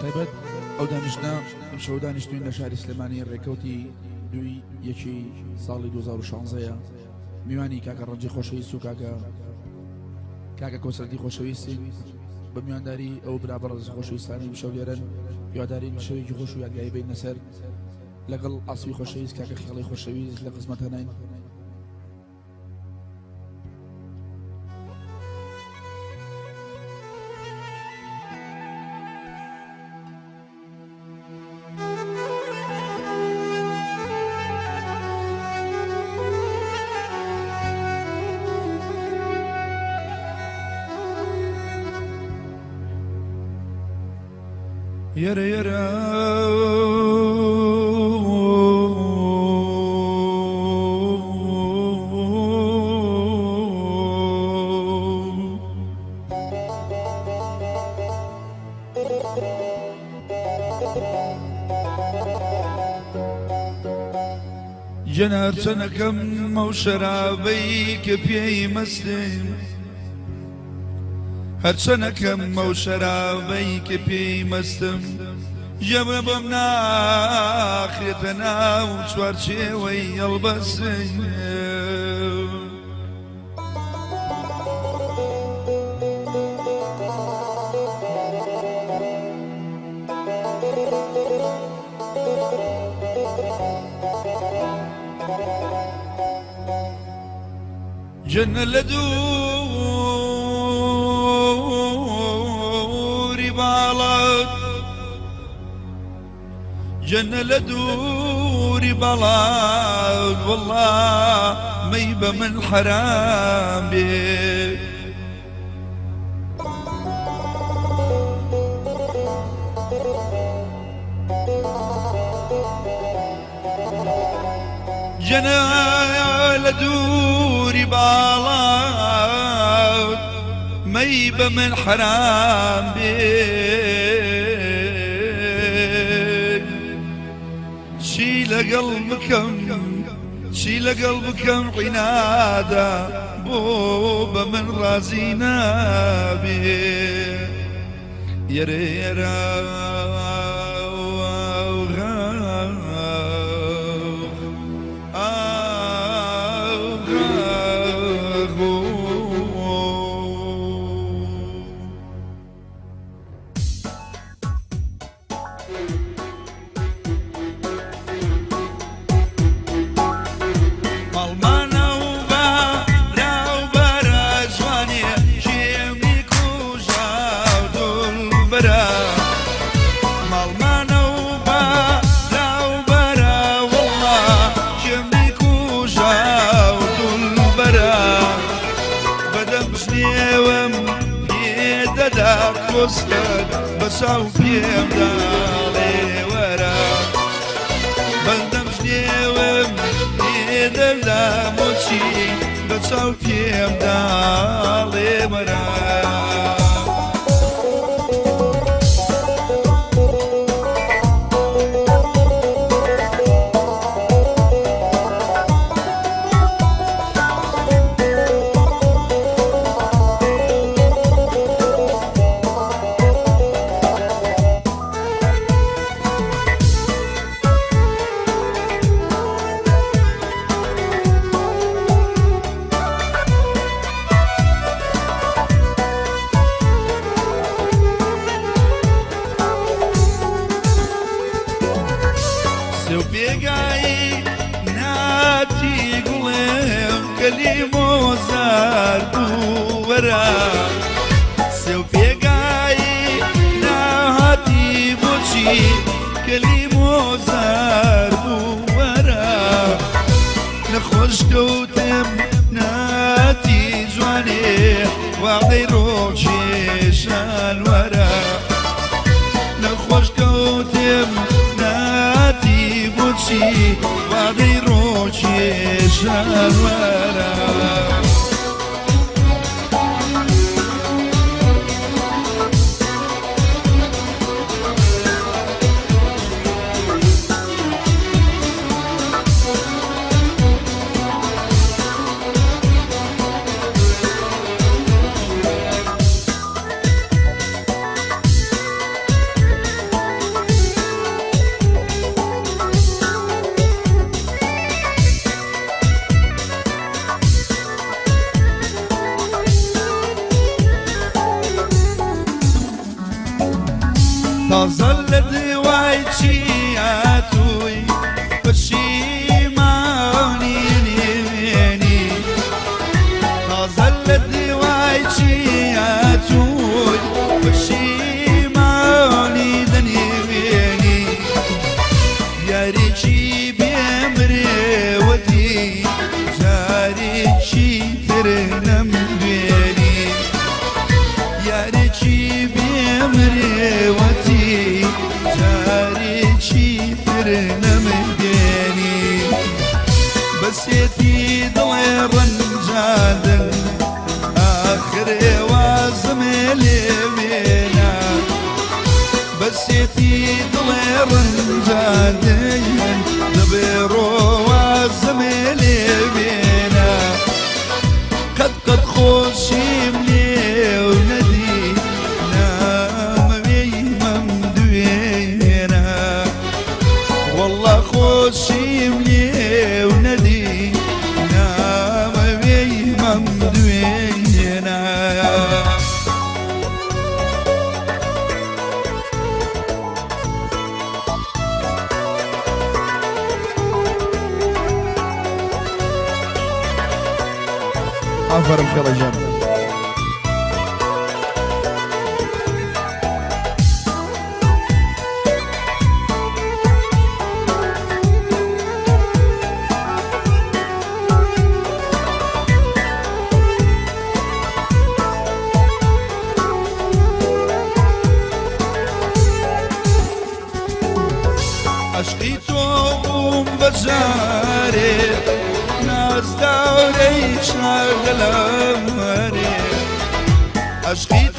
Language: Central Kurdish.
تایبەت ئەو دانیشتنە ئەمشەو دانیشتوین لە شاری سلێمانی ڕێکەوتی دووی یەکی ساڵی 2016ەیە میوانی کاکە ڕەنجی خۆشەویست و کاکە کاکە کۆسرەتی خۆشەویستین بە میوانداری ئەو برا بەڕێز خۆشەویستانی بشەو لێرەن هیوادارین شەوێکی خۆش و یادگاری بینە سەر لەگەڵ ئاسوی خۆشەویست کاکە خێڵی خۆشەویست لە خزمەتانین. یەرە یەرە. جەنار چەنەکەم ئەو شەرابەی کە پێی مەستم هەرچەنەکەم ئەو شەرابەی کە پێی مەستم ژەمە بۆم ناخرێتە ناو چوارچێوەی هەڵبەسم. جەنە لە دووری باڵات جەنە لە دووری باڵات وەڵا مەی بە من حەرام بێ. جەنە لە دووری باڵات مەی بە من حەرام بێ چی لەگەڵ بکەم چی لەگەڵ بکەم عینادە بۆ بە من ڕازی نابێ یەرێ یەرە. بەچاو پێمدا وەرە بەندەم ژنێوم پێدەدا بۆچی بە چاو پێمدا وەرە. سێو پێگایی ناتی گوڵێم کەلی مۆزار بوو وەرە سێو پێگایی ناهاتی بۆچی کەلی مۆزار بوو وەرە نەخۆش کەوتم ناتی جوانێ وعدەی ڕۆکێشان وەرە نەخۆش کەوتم ناتی بۆچی وعدەی ڕۆکێشان وەرە. تازە لە دوای چی هاتووی پەشیمانی نێوێنی تازە لە دوای چی هاتووی پەشیمانی دەنێوێنی یاریی بێمرێوەتی جارێکی تر نەمدوێنی یارێکی بێمرێوەتی جارێکی تر نەمدێنی بەسێتی دڵێ ڕەنجاندن ئاخر وازمێ لێوێنە بەسێتی دڵێ ڕەنجاندن دەبێ ڕۆوازمێ لێوێنە قەت قەت خۆشیم لێو نەدی نامەوێی مەمدوێنە والله خۆشیم لێو نەدی نامەوێی مەمدوێنە. ئافەرم خێڵە گیان. عەشقی تۆ بووم بە جارێ نازدارەی شاردەلارێ عەشقی.